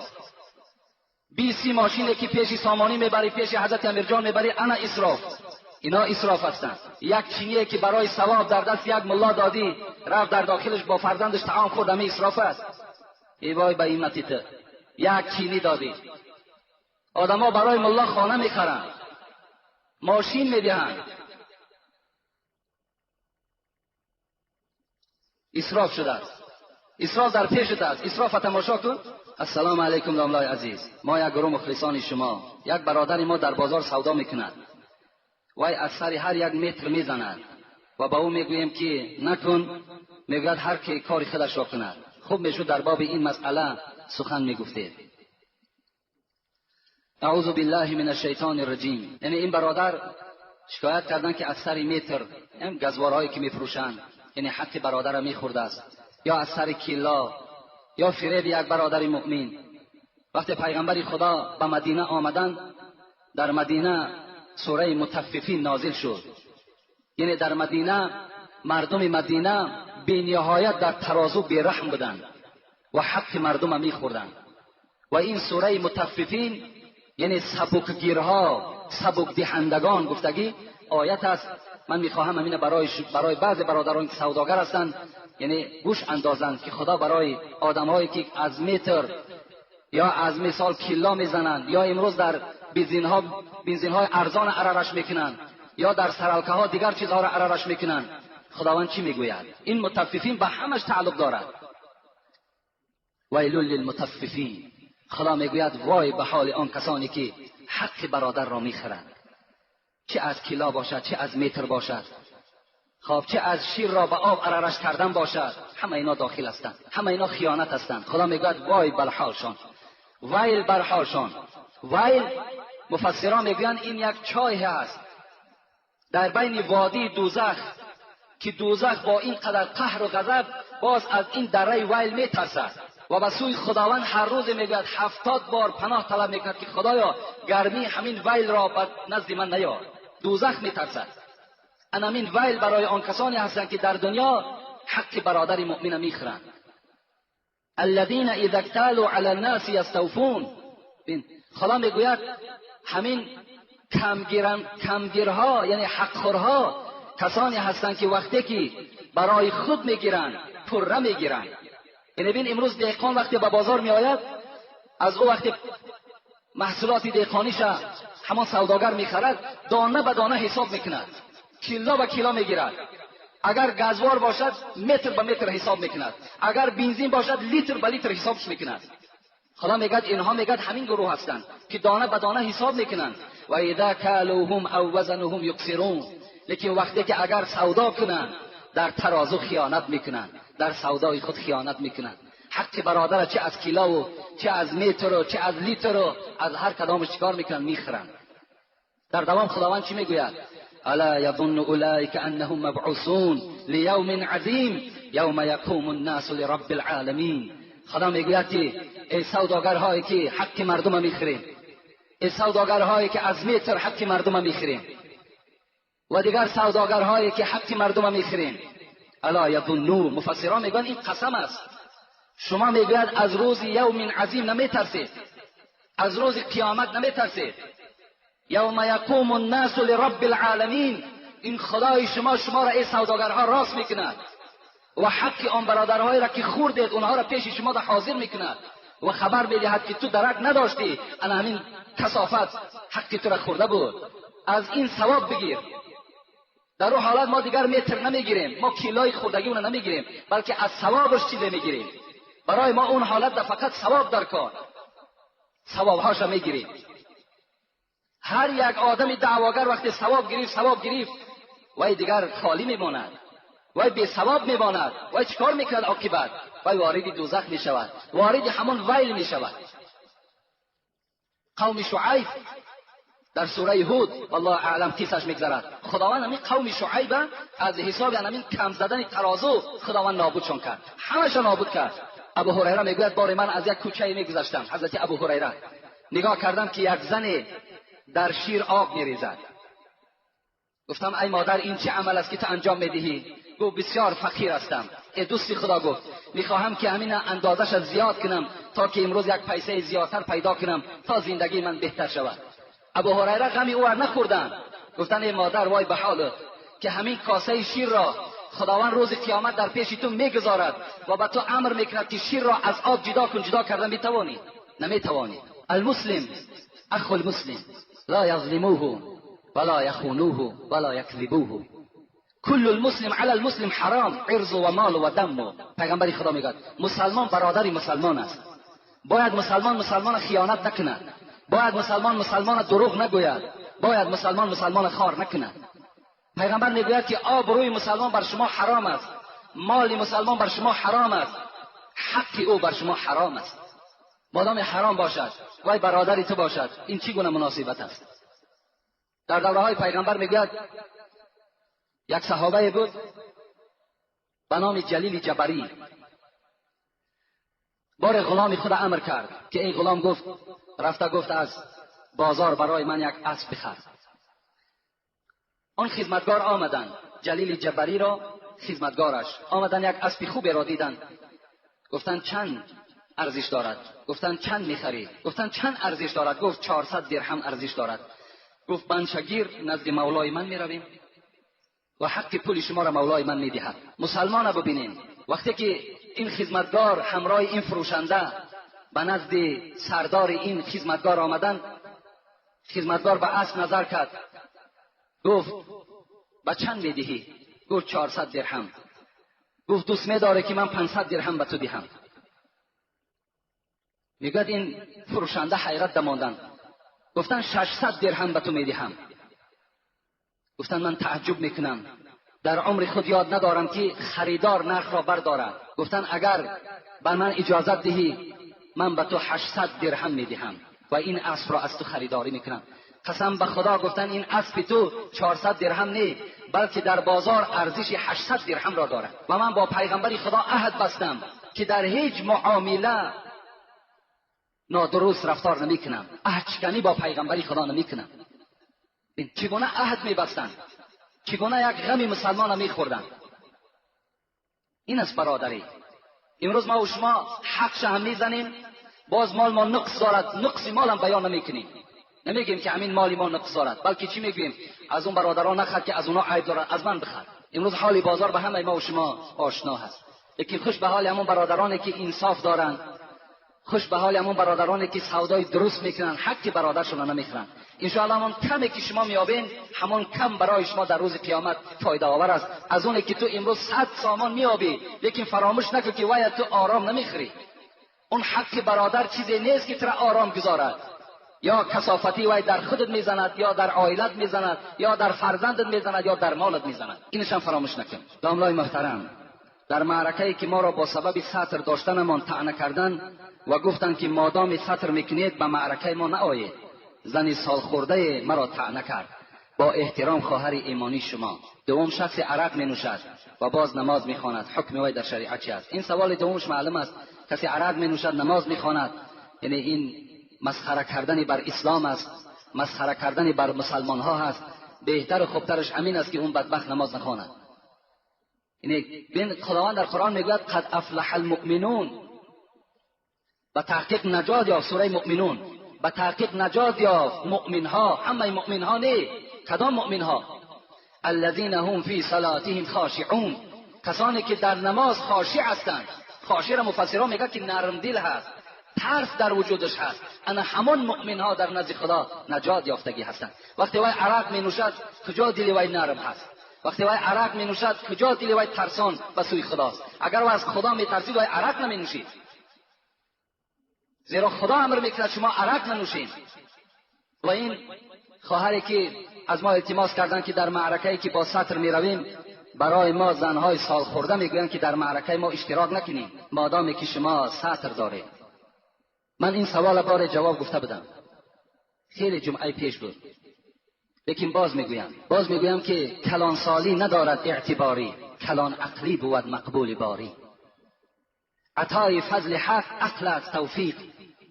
20 мошине ки пеши сомонӣ мебарӣ, пеши ҳазрати амирҷон мебарӣ, ана исроф. Ино исроф ҳастанд. Як чиние ки барои савоб дар дасти як мулло додӣ, рафт дар дохилаш бо фарзандаш таом хӯрд, ҳамин исроф аст. Эй вой ба ҳиммати ту, як чинӣ додӣ. Одамо барои мулло хона мехаранд, мошин медиҳанд. Исроф шудааст. Исроф дар пешат аст. Исрофа тамошо кун. Ассалому алайкум домлаи азиз. Мо як гурӯҳ мухлисони шумо. Як бародари мо дар бозор савдо мекунад. Вай аз сари ҳар як метр мезанад ва ба ӯ мегӯем ки накун, мегӯяд ҳар ки кори худашро кунад. Хуб мешуд дар боби ин масъала сухан мегуфтед. Аъузу биллаҳи мин ашшайтони раҷим. Яъне ин бародар шикоят карданд ки аз сари метр газворҳое ки мефурӯшанд, яъне ҳаққи бародарро мехӯрдааст, ё аз сари килло, ё фиреби як бародари муъмин. Вақте пайғамбари Худо ба Мадина омаданд, дар Мадина сураи мутаффифин нозил шуд. Яъне дар Мадина мардуми Мадина бениҳоят дар тарозу бераҳм буданд ва ҳаққи мардумро мехӯрданд. Ва ин сураи мутаффифин яъне сабукгирҳо, сабукдиҳандагон гуфтагӣ оят аст. Ман мехоҳам ҳамина барои баъзе бародарон ки савдогар ҳастанд, яъне гӯш андозанд ки Худо барои одамҳое ки аз метр ё аз мисол килло мезананд, ё имрӯз дар бензинҳои арзон арараш мекунанд, ё дар саралкаҳо дигар чизҳоро арараш мекунанд, Худованд чӣ мегӯяд? Ин мутаффифин ба ҳамаш тааллуқ дорад. ویل للمطففین. خدا میگوید وای به حال آن کسانی که حق برادر را میخرند، چه از کیلا باشد، چه از متر باشد، خب چه از شیر را به آب عررش کردن باشد، همه اینا داخل هستند، همه اینا خیانت هستند. خدا میگوید وای بر حالشان، ویل بر حالشان. ویل مفسران میگویند این یک چای هست در بین وادی دوزخ که دوزخ با این قدر قهر و غضب باز از این دره ویل میترسد و به سوی خداوند هر روز میگوید 70 بار پناه طلب میکند که خدایا گرمی همین ویل را به نزد من نیار. دوزخ میترسد. انامین ویل برای آن کسانی هستند که در دنیا حق برادر مؤمن میخورند. الذین اذا اکتالوا علی الناس یستوفون. خدا میگوید همین کمگیرها یعنی حقخورها کسانی هستند که وقتی که برای خود میگیرند پره میگیرند. یعنی ببین امروز دهقان وقتی به بازار میآید، از او وقتی محصولات دهقانیش همان سوداگر میخرد، دانه به دانه حساب میکند، کیلو به کیلو میگیرد. اگر گازوار باشد متر به متر حساب میکند، اگر بنزین باشد لیتر به لیتر حسابش میکند. خدا میگد اینها میگد همین گروه هستند که دانه به دانه حساب میکنند. و اذا کالوهم او وزنهم یقصرون. لیکن وقتی که اگر سودا کنند، در ترازو خیانت میکنند، در سودای خود خیانت میکنند. حق برادر چه از کیلو و چه از متر و چه از لیتر و از هر کدامش چیکار میکنن؟ میخرن. در دوام خداوند چی میگوید؟ الا یظن اولئک انهم مبعوثون لیوم عظیم یوم یقوم الناس لرب العالمین. خدا میگوید که ای سوداگرهایی که حق مردم میخرین، ای سوداگرهایی که از متر حق مردم میخرین و دیگر سوداگرهایی که حق مردم میخرین، الا یظنون، مفسران میگن این قسم است. شما میگوید از روز یوم عظیم نمیترسید، از روز قیامت نمیترسید. یوم یقوم الناس لرب العالمین، این خدای شما شما را ای سوداگرها راست میکند و حق آن برادرهایی را که خوردید اونها را پیش شما را حاضر میکند و خبر میدهد که تو درک نداشتی، انا همین کثافت حق تو را خورده بود، از این ثواب بگیر. در اون حالت ما دیگر متر نمیگیریم، ما کیلوی خوردگی اون نمیگیریم، بلکه از ثوابش چیزی میگیریم. برای ما اون حالت در فقط ثواب در کار، ثوابهاش میگیریم. هر یک آدم دعواگر وقتی ثواب گرفت، ثواب گرفت، وای دیگر خالی میماند، وای بی ثواب میماند، وای چیکار میکند عاقبت؟ وای وارد دوزخ میشود، وارد همون ویل میشود. قوم شعیب در سوره هود والله اعلم قصه‌اش میگذرد. خداوند همین قوم شعیب از حساب همین کم زدن ترازو خداوند نابودشون کرد، همش نابود کرد. ابو هریره میگوید بار من از یک کوچه میگذشتم، حضرت ابو هریره، نگاه کردم که یک زن در شیر آب میریزد. گفتم ای مادر این چه عمل است که تو انجام میدهی؟ گفت بسیار فقیر هستم. ای دوستی خدا، گفت میخواهم که همین اندازش زیاد کنم تا که امروز یک پیسه زیادتر پیدا کنم تا زندگی من بهتر شود. ابو هریره غمی او را نخوردن، گفتن ای مادر وای به حالت که همین کاسه شیر را خداوند روز قیامت در پیش تو میگذارد و به تو امر میکند که شیر را از آب جدا کن، جدا کردن میتوانی؟ نمیتوانی. المسلم اخو المسلم لا یظلموه ولا یخونوه ولا یکذبوه. کل المسلم علی المسلم حرام عرض و مال و دم. پیغمبر خدا میگه مسلمان برادری مسلمان است. باید مسلمان مسلمان خیانت نکند، باید مسلمان مسلمان دروغ نگوید، باید مسلمان مسلمان خار نکند. پیغمبر میگوید که آبروی مسلمان بر شما حرام است، مال مسلمان بر شما حرام است، حق او بر شما حرام است. مادام حرام باشد وای برادری تو باشد، این چی گونه مناسبت است؟ در دوره های پیغمبر میگوید یک صحابه بود به نام جلیل جبری، بار غلام خود امر کرد که این غلام گفت، رفته گفت از بازار برای من یک اسب بخر. آن خدمتگار آمدن، جلیل جبری را خدمتگارش آمدن، یک اسب خوب را دیدن، گفتن چند ارزش دارد؟ گفتن چند میخری؟ گفتن چند ارزش دارد؟ گفت 400 درهم ارزش دارد. گفت بنشگیر نزد مولای من میرویم و حق پول شما را مولای من میدهد. مسلمان ببینین وقتی که این خدمتگار همراه این فروشنده به نزد سردار این خدمتگار آمدن، خدمتگار به اسب نظر کرد، گفت به چند میدهی؟ گفت 400 درهم. گفت دوست میداره که من 500 درهم به تو دهم. میگوید این فروشنده حیرت دماندن، گفتن 600 درهم به تو میدهم. گفتن من تعجب میکنم، در عمر خود یاد ندارم که خریدار نرخ را بردارد. گفتن اگر به من اجازت دهی من به تو 800 درهم میدهم و این اسب را از تو خریداری میکنم. قسم به خدا گفتن این اسب تو 400 درهم نه، بلکه در بازار ارزش 800 درهم را دارد. و من با پیغمبر خدا عهد بستم که در هیچ معامله نادرست رفتار نمیکنم، عهدشکنی با پیغمبر خدا نمیکنم. چگونه عهد میبستند، چگونه یک غم مسلمان میخوردند. این است برادری. امروز ما و شما حقش هم میزنیم، باز مال ما نقص دارد، نقص مال هم بیان نمیکنیم، نمیگیم که همین مال ما نقص دارد، بلکه چی میگیم؟ از اون برادران نخر که از اونا عیب دارد، از من بخر. امروز حال بازار به همه ما و شما آشنا هست. لیکن خوش به حال همون برادرانی که انصاف دارند، خوش به حال همون برادرانی که سودای درست میکنن، حق برادرشون نمیخرن. ان شاء الله همون کمی که شما میابین، همون کم برای شما در روز قیامت فایده آور است. از اونی که تو امروز 100 سامان میابی، لیکن فراموش نکن که وای تو آرام نمیخری. اون حق برادر چیزی نیست که تو را آرام گذارد. یا کثافتی وای در خودت میزند، یا در عائلت میزند، یا در فرزندت میزند، یا در مالت میزند. اینش هم فراموش نکن. داملای محترم، در معرکه‌ای که ما را با سبب ستر داشتنمان طعنه کردن و گفتند که مادام ستر میکنید به معرکه ما نآیید، زن سالخورده مرا طعنه کرد. با احترام خواهر ایمانی شما. دوم، شخص عرق می نوشد و باز نماز میخواند، حکم وی در شریعت چی است؟ این سوال دومش معلوم است. کسی عرق می نوشد نماز میخواند، یعنی این مسخره کردن بر اسلام است، مسخره کردن بر مسلمان ها هست. بهتر و خوبترش همین است که اون بدبخت نماز نخواند. یعنی بین خداوند در قرآن میگوید قد افلح المؤمنون، به تحقیق نجات یافت. سوره مؤمنون، به تحقیق نجات یافت مؤمن ها. همه مؤمن ها نه، کدام مؤمن ها؟ الذین هم فی صلاتهم خاشعون، کسانی که در نماز خاشع هستند. خاشع را مفسران میگه که نرم دل هست، ترس در وجودش هست. انا همان مؤمن ها در نزد خدا نجات یافتگی هستند. وقتی وای عرق می نوشد کجا دل وای نرم هست؟ وقتی وای عرق می نوشد کجا دل وای ترسان به سوی خداست؟ اگر وای از خدا می ترسید وای عرق نمی نوشید، زیرا خدا امر میکند شما عرق ننوشید. و این خواهری که از ما التماس کردن که در معرکه‌ای که با ستر میرویم، برای ما زنهای سالخورده میگویند که در معرکه ما اشتراک نکنیم مادامی که شما ستر دارید. من این سوال بار جواب گفته بودم، خیلی جمعه پیش بود، لیکن باز میگویم که کلان سالی ندارد اعتباری، کلان عقلی بود مقبول باری. عطای فضل حق عقل از توفیق،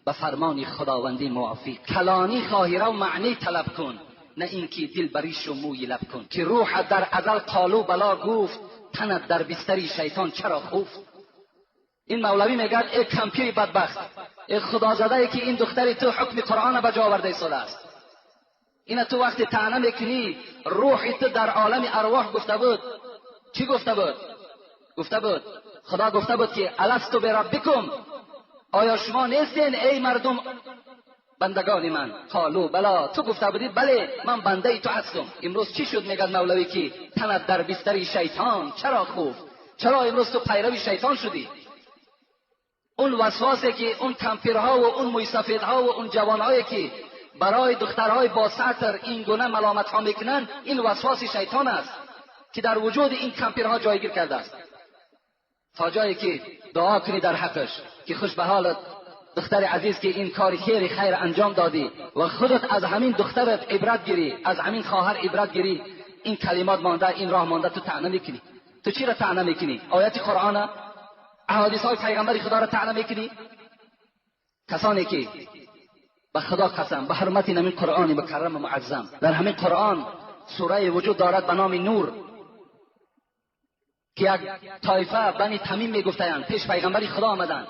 به فرمان خداوندی موافق. کلانی خواهی رو معنی طلب کن، نه اینکه دل بریش و موی لب کن. که روح در ازل قالو بلا گفت، تنت در بستری شیطان چرا خفت. این مولوی میگه ای کمپیر بدبخت، ای خدازاده که این دختری تو حکم قرآن به جا آورده ایستاده است. این تو وقتی طعنه میکنی روح تو در عالم ارواح گفته بود. چی گفته بود؟ گفته بود خدا گفته بود که الست بربکم، آیا شما نیستین ای مردم بندگان من؟ قالو بلا، تو گفته بودی بله من بنده تو هستم. امروز چی شد؟ میگه مولوی که تنت در بستری شیطان چرا خوف؟ چرا امروز تو پیرو شیطان شدی؟ اون وسواسی که اون کمپیرها و اون مویسفیدها و اون جوانهایی که برای دخترهای با ستر این گونه ملامت ها میکنن، این وسواس شیطان است که در وجود این کمپیرها جایگیر کرده است. تا جایی که دعا کنی در حقش که خوش به حالت دختر عزیز که این کار خیر انجام دادی و خودت از همین دخترت عبرت گیری، از همین خواهر عبرت گیری. این کلمات مانده، این راه مانده، تو طعنه میکنی. تو چی را طعنه میکنی؟ آیات قرآن، احادیث های پیغمبر خدا را طعنه میکنی؟ کسانی که به خدا قسم، به حرمت همین قرآن مکرم معظم، در همین قرآن سوره وجود دارد به نام نور که یک طایفه بنی تمیم میگفتند پیش پیغمبر خدا آمدند،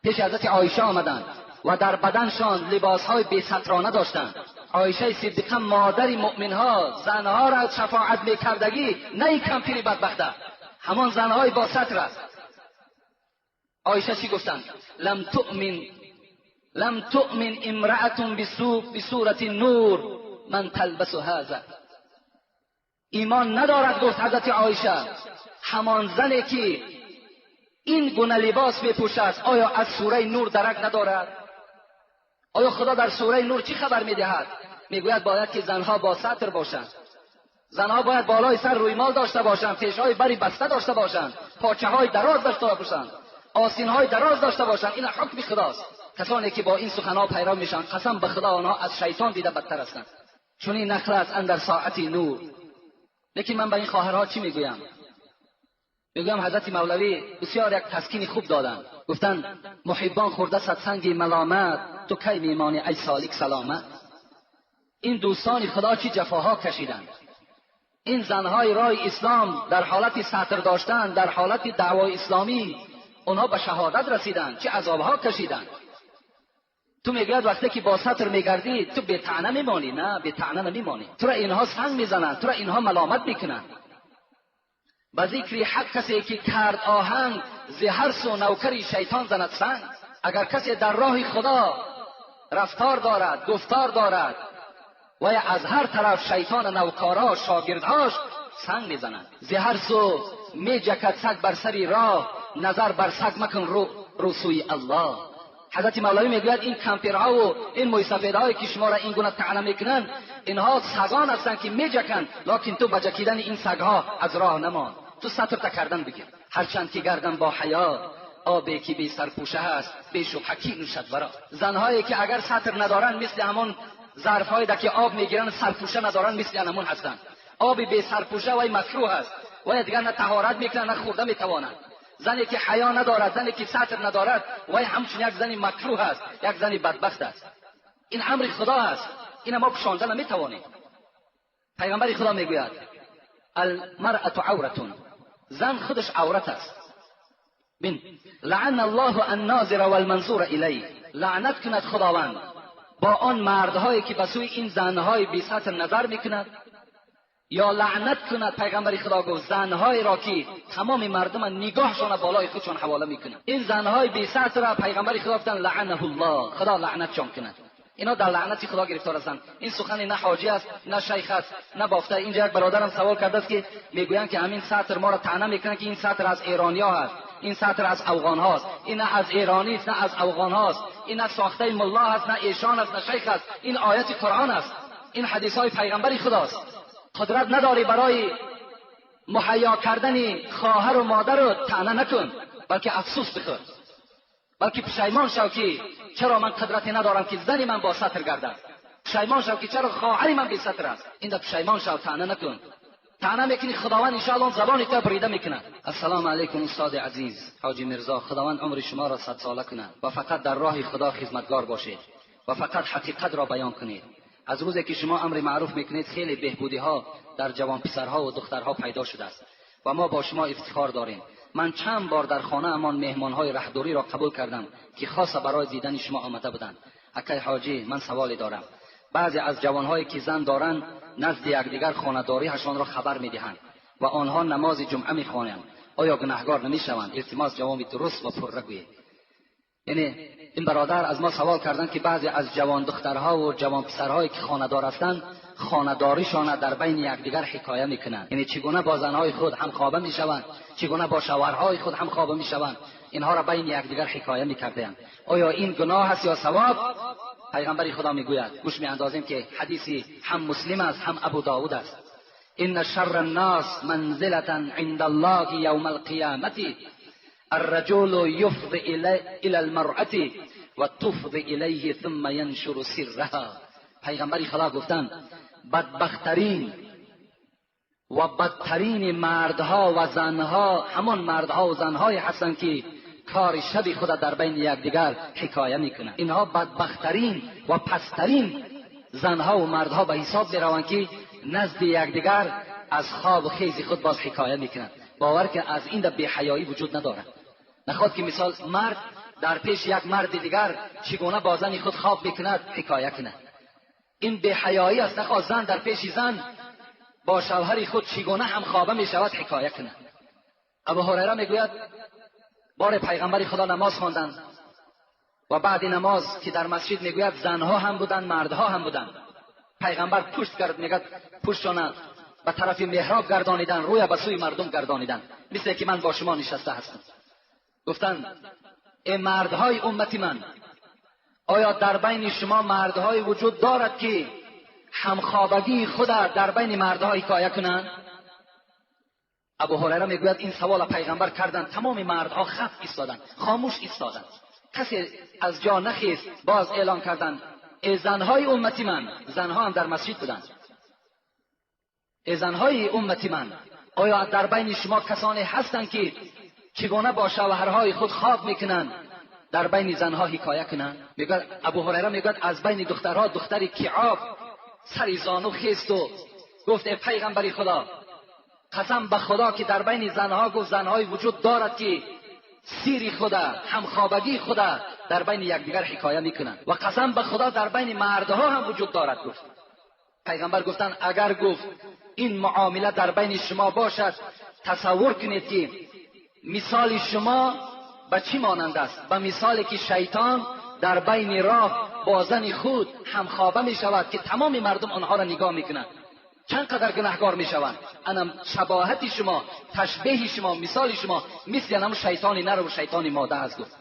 پیش حضرت عایشه آمدند و در بدنشان لباسهای بی سترانه داشتند. عایشه صدیقه مادر مؤمنها، زنها را شفاعت میکردگی، نه این کمپیر بدبخته، همان زنهای با ستر است. عایشه چی گفتند؟ لم تؤمن امرأة بسورة النور من تلبس هذا. ایمان ندارد گفت حضرت عایشه همان زنی که این گونه لباس میپوشد، آیا از سوره نور درک ندارد؟ آیا خدا در سوره نور چی خبر میدهد؟ میگوید باید که زنها با ستر باشند، زنها باید بالای سر رویمال داشته باشند، پیشهای بری بسته داشته باشند، پاچه های دراز داشته باشند، آستین های دراز داشته باشند. این حکم خداست. کسانی که با این سخنها پیرو میشن، قسم به خدا آنها از شیطان دیده بدتر هستند. چون این نخل است اندر ساعت نور. لیکن من به این خواهرها چی میگویم؟ میگویم حضرت مولوی بسیار یک تسکین خوب دادند. گفتند محبان خورده صد سنگ ملامت، تو کی میمانی ای سالک سلامت. این دوستان خدا چی جفاها کشیدند. این زنهای رای اسلام در حالت ستر داشتن، در حالت دعوای اسلامی، اونها به شهادت رسیدند، چه عذابها کشیدند. تو میگوید وقتی که با ستر میگردی تو به طعنه میمانی. نه، به طعنه نمیمانی. تو را اینها سنگ میزنند، تو را اینها ملامت میکنند. به ذکر حق کسی که کرد آهنگ، ز هر سو نوکری شیطان زند سنگ. اگر کسی در راه خدا رفتار دارد، گفتار دارد، و از هر طرف شیطان نوکاراش، شاگردهاش سنگ میزنند. ز هر سو میجکد سگ بر سری راه، نظر بر سگ مکن رو سوی الله. حضرت مولوی میگوید این کمپیرها و این مویسفیدهایی که شما را این گونه طعنه میکنند، اینها سگان هستند که میجکند، لکن تو با جکیدن این سگها از راه نمان، تو ستر کردن بگیر. هرچند که گردن با حیا آبی که بی سرپوشه هست، بی شبهه کی نوشد ورا. زنهایی که اگر ستر ندارند مثل همان ظرفهایی که آب میگیرن سرپوشه ندارن، مثل همان هستند. آب بی سرپوشه وای مکروه است، وای دیگر نه طهارت میکنن نه خورده میتوانند. زنی که حیا ندارد، زنی که ستر ندارد، وای همچون یک زنی مکروه است، یک زنی بدبخت است. این امر خدا است، این ما پوشانده نمیتوانیم. پیغمبر خدا میگوید المرأة عورة، زن خودش عورت است. بین لعن الله الناظر والمنظور الیه، لعنت کند خداوند با آن مردهایی که به سوی این زنهای بی ستر نظر میکند، یا لعنت کند پیغمبر خدا گفت زنهایی را که تمام مردم نگاهشان بالای خودشان حواله میکنند. این زنهای بی ستر را پیغمبر خدا گفتند لعنه الله، خدا لعنتشان کند. اینا در لعنت خدا گرفتار هستند. این سخن نه حاجی است، نه شیخ است، نه بافته. اینجا یک برادرم سوال کرده است که میگویند که همین ستر ما را طعنه میکنند که این ستر از ایرانیا هست، این ستر از افغان هاست. این نه از ایرانی است، نه از افغان هاست، این نه ساخته ملا است، نه ایشان است، نه شیخ است. این آیت قرآن است، این حدیث های پیغمبر خداست. قدرت نداری برای مهیا کردن خواهر و مادر رو طعنه نکن، بلکه افسوس بخور، بلکه پشیمان شو که چرا من قدرتی ندارم که زن من با ستر گردد، پشیمان شو که چرا خواهر من بی ستر است. این در پشیمان شو، طعنه نکن. طعنه میکنی خداوند انشاءالله زبان تو بریده میکنه. السلام علیکم استاد عزیز حاجی میرزا، خداوند عمر شما را 100 ساله کند و فقط در راه خدا خدمتگار باشید و فقط حقیقت را بیان کنید. از روزی که شما امر معروف میکنید خیلی بهبودی ها در جوان پسرها و دخترها پیدا شده است و ما با شما افتخار داریم. من چند بار در خانه امان مهمانهای رهدوری را قبول کردم که خاصه برای دیدن شما آمده بودند. اکای حاجی من سوالی دارم. بعضی از جوانهایی که زن دارند نزد یکدیگر خانه‌داری‌هاشان را خبر میدهند و آنها نماز جمعه میخوانند، آیا گناهگار نمیشوند؟ التماس جواب درست و پرره گویید. یعنی این برادر از ما سوال کردند که بعضی از جوان دخترها و جوان پسرهایی که خانه‌دار هستند خانه‌داریشان در بین یکدیگر حکایه میکنند، یعنی چگونه با زنهای خود هم خوابه میشوند، چگونه با شوهرهای خود هم خوابه میشوند، اینها را بین یکدیگر حکایه میکردند. آیا این گناه است یا ثواب؟ پیغمبر خدا میگوید، گوش میاندازیم که حدیثی هم مسلم است هم ابو داود است، ان شر الناس منزلة عند الله یوم القیامة الرجل یفضی الى المرأة و تفضی الیه ثم ینشر سرها. پیغمبر خدا گفتند بدبخترین و بدترین مردها و زنها همان مردها و زنهایی هستند که کار شبی خود در بین یکدیگر حکایه میکنند. اینها بدبخترین و پسترین زنها و مردها به حساب میروند که نزد یکدیگر از خواب و خیز خود باز حکایه میکنند. باور که از این بی‌حیایی وجود ندارد. نخواد که مثال مرد در پیش یک مرد دیگر چگونه با زن خود خواب میکند حکایه کند، این بی‌حیایی است. نخواد زن در پیش زن با شوهر خود چگونه هم خوابه میشود حکایه کند. ابو هریره میگوید بار پیغمبر خدا نماز خواندند و بعد نماز که در مسجد میگوید زنها هم بودند مردها هم بودند. پیغمبر پشت کرد، میگد پشتشان به طرف محراب گردانیدن، روی به سوی مردم گردانیدن، مثل که من با شما نشسته هستم. گفتند ای مردهای امتی من، آیا در بین شما مردهای وجود دارد که همخوابگی خود در بین مردها حکایه کنند؟ ابو هریره میگوید این سوال پیغمبر کردند، تمام مردها خف ایستادند، خاموش ایستادند، کسی از جا نخیست. باز اعلان کردند ای زنهای امتی من، زنها هم در مسجد بودند، ای زنهای امتی من، آیا در بین شما کسانی هستند که چگونه با شوهرهای خود خواب میکنند در بین زنها حکایه کنند؟ میگوید ابو هریره میگوید از بین دخترها دختری کعاب سری زانو خیست و گفت ای پیغمبر خدا، قسم به خدا که در بین زنها گفت زنهای وجود دارد که سیر خدا همخوابگی خدا در بین یکدیگر حکایه میکنند و قسم به خدا در بین مردها هم وجود دارد. گفت پیغمبر گفتند اگر گفت این معامله در بین شما باشد، تصور کنید که مثال شما به چی مانند است؟ به مثالی که شیطان در بین راه با زن خود همخوابه می شود که تمام مردم آنها را نگاه میکنند، چند قدر گناهکار می شوند. انم شباهت شما، تشبیه شما، مثال شما مثل انم شیطان نر و شیطان ماده است. گفت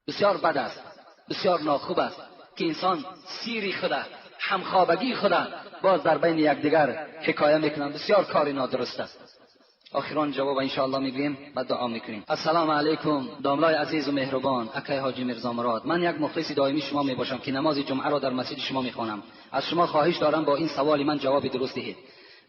بسیار بد است. بسیار ناخوب است که انسان سیری خدا، همخوابگی خدا باز در بین یکدیگر حکایه میکنن. بسیار کار نادرست است. آخران جواب انشاءالله میگوییم و دعا میکنیم. السلام علیکم داملای عزیز و مهربان اکای حاجی میرزا مراد، من یک مخلص دائمی شما میباشم که نماز جمعه را در مسجد شما میخوانم. از شما خواهش دارم با این سوال من جواب درست دهید.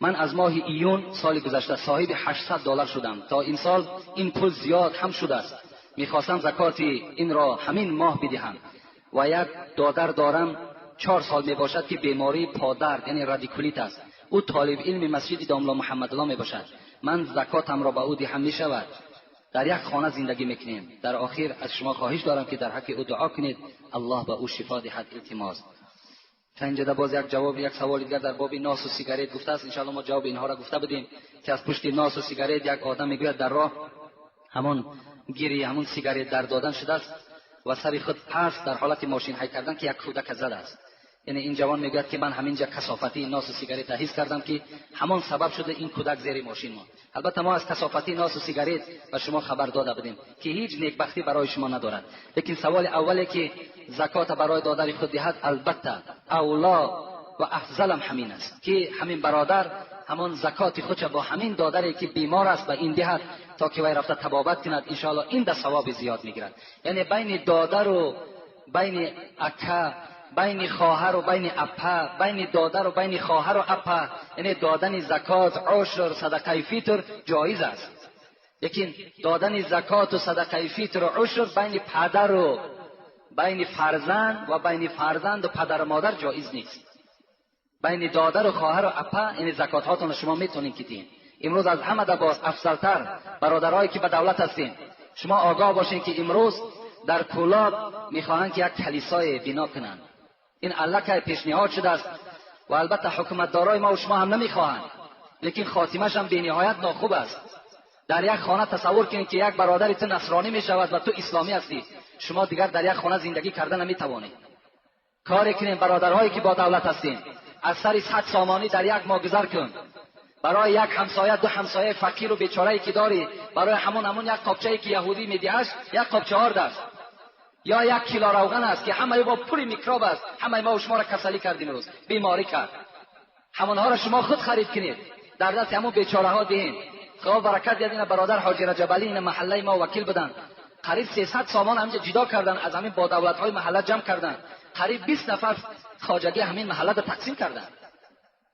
من از ماه ایون سال گذشته صاحب $800 شدم. تا این سال این پول زیاد هم شده است. میخواستم زکات این را همین ماه بدهم و یک دادر دارم 4 سال میباشد که بیماری پادرد یعنی رادیکولیت است. او طالب علم مسجد داملا محمدالله میباشد. من زکاتم را به او دهم میشود. در یک خانه زندگی میکنیم. در آخر از شما خواهش دارم که در حق او دعا کنید، الله به او شفا دهد. التماس. تا اینجا باز یک جواب، یک سوال دیگر در باب ناس و سیگارت گفته است. انشاءالله ما جواب اینها را گفته بودیم که از پشت ناس و سیگارت یک آدم میگوید در راه همون گیری همون سیگارت در دادن شده است و سر خود پس در حالت ماشین های کردن که یک کودک زده است. یعنی این جوان میگوید که من همینجا کثافتی ناس و سیگارت حس کردم که همان سبب شده این کودک زیر ماشین ما. البته ما از کثافتی ناس و سیگارت به شما خبر داده بودیم که هیچ نیکبختی برای شما ندارد. لیکن سوال اولی که زکات برای دادر خود دهد، البته اولا و افضلم همین است که همین برادر همان زکات خودش با همین دادری که بیمار است به این دهد تا که وی رفته طبابت کند. انشاءالله این ده ثواب زیاد میگیرد. یعنی بین دادر و بین اکا، بین خواهر و بین اپا، بین دادر و بین خواهر و اپا، یعنی دادن زکات، عشر، صدقه فطر جایز است. لیکن دادن زکات و صدقه فطر و عشر بین پدر و بین فرزند و بین فرزند و پدر و مادر جایز نیست. بین دادر و خواهر و اپا یعنی زکات هاتون شما میتونین که دین. امروز از همه باز افضلتر برادرایی که به دولت هستین، شما آگاه باشین که امروز در کولاب میخواهند که یک کلیسای بنا کنند. این الکه پیشنهاد شده است و البته حکومتدارای ما و شما هم نمیخواهند، لیکن خاتمه‌ش هم بی‌نهایت ناخوب است. در یک خانه تصور کنید که یک برادر تو نصرانی میشود و تو اسلامی هستی، شما دیگر در یک خانه زندگی کردن نمیتوانید. کاری کنین برادرهایی که با دولت هستین، از سر 100 سامانی در یک ماه گذر کن. برای یک همسایه، دو همسایه فقیر و بیچاره‌ای که داری، برای همون یک قابچه‌ای که یهودی میدهش، یک قابچه آرد است یا 1 کیلو روغن است که همه با پر میکروب است. همه ما و شما را کسلی کردیم، روز بیماری کرد. همونها را شما خود خرید کنید، در دست همون بیچاره ها دهین. خدا برکت دهد این برادر حاجی رجب علی، این محله ما وکیل بودن، قریب 300 سامان همینجا جدا کردن، از همین با دولت های محله جمع کردن، قریب 20 نفر خواجگی همین محله را تقسیم کردن.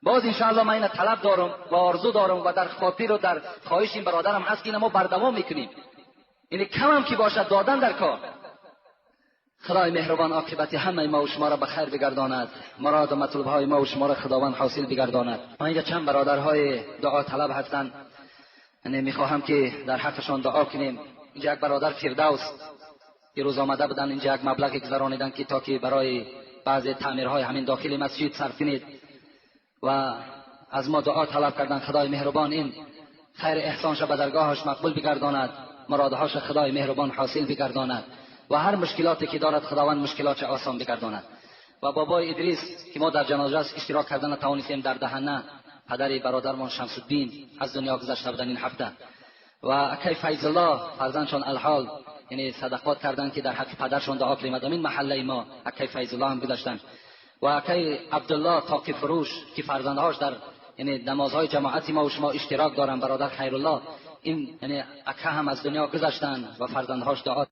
باز انشاءالله من این طلب دارم و آرزو دارم و در خاطر و در خواهش این برادرم هست که اینو ما بردوام میکنیم. یعنی کم هم که باشد دادن در کار. خدای مهربان عاقبت همه ما و شما را به خیر بگرداند، مراد و مطلوب های ما و شما را خداوند حاصل بگرداند. من اینجا چند برادرهای دعا طلب هستند، یعنی میخواهم که در حقشان دعا کنیم. اینجا یک برادر فردوس یه روز آمده بودن اینجا یک مبلغ گذرانیدن که تا که برای بعض تعمیرهای همین داخل مسجد صرف کنید و از ما دعا طلب کردن. خدای مهربان این خیر احسانش به درگاهش مقبول بگرداند، مرادهاش خدای مهربان حاصل بگرداند و هر مشکلاتی که دارد خداوند مشکلات آسان بگرداند. و بابای ادریس که ما در جنازه اشتراک کردن توانستیم در دهنه، پدر برادرمان شمس الدین از دنیا گذشته بودن این هفته، و اکی فیض الله فرزندشان الحال یعنی صدقات کردن که در حق پدرشان دعا کنیم. این محله ما اکی فیض الله هم گذشتن. و اکی عبدالله تاقی فروش که فرزندهاش در یعنی نمازهای جماعتی ما و شما اشتراک دارن، برادر خیرالله این یعنی اکه هم از دنیا گذشتن و فرزندهاش دعا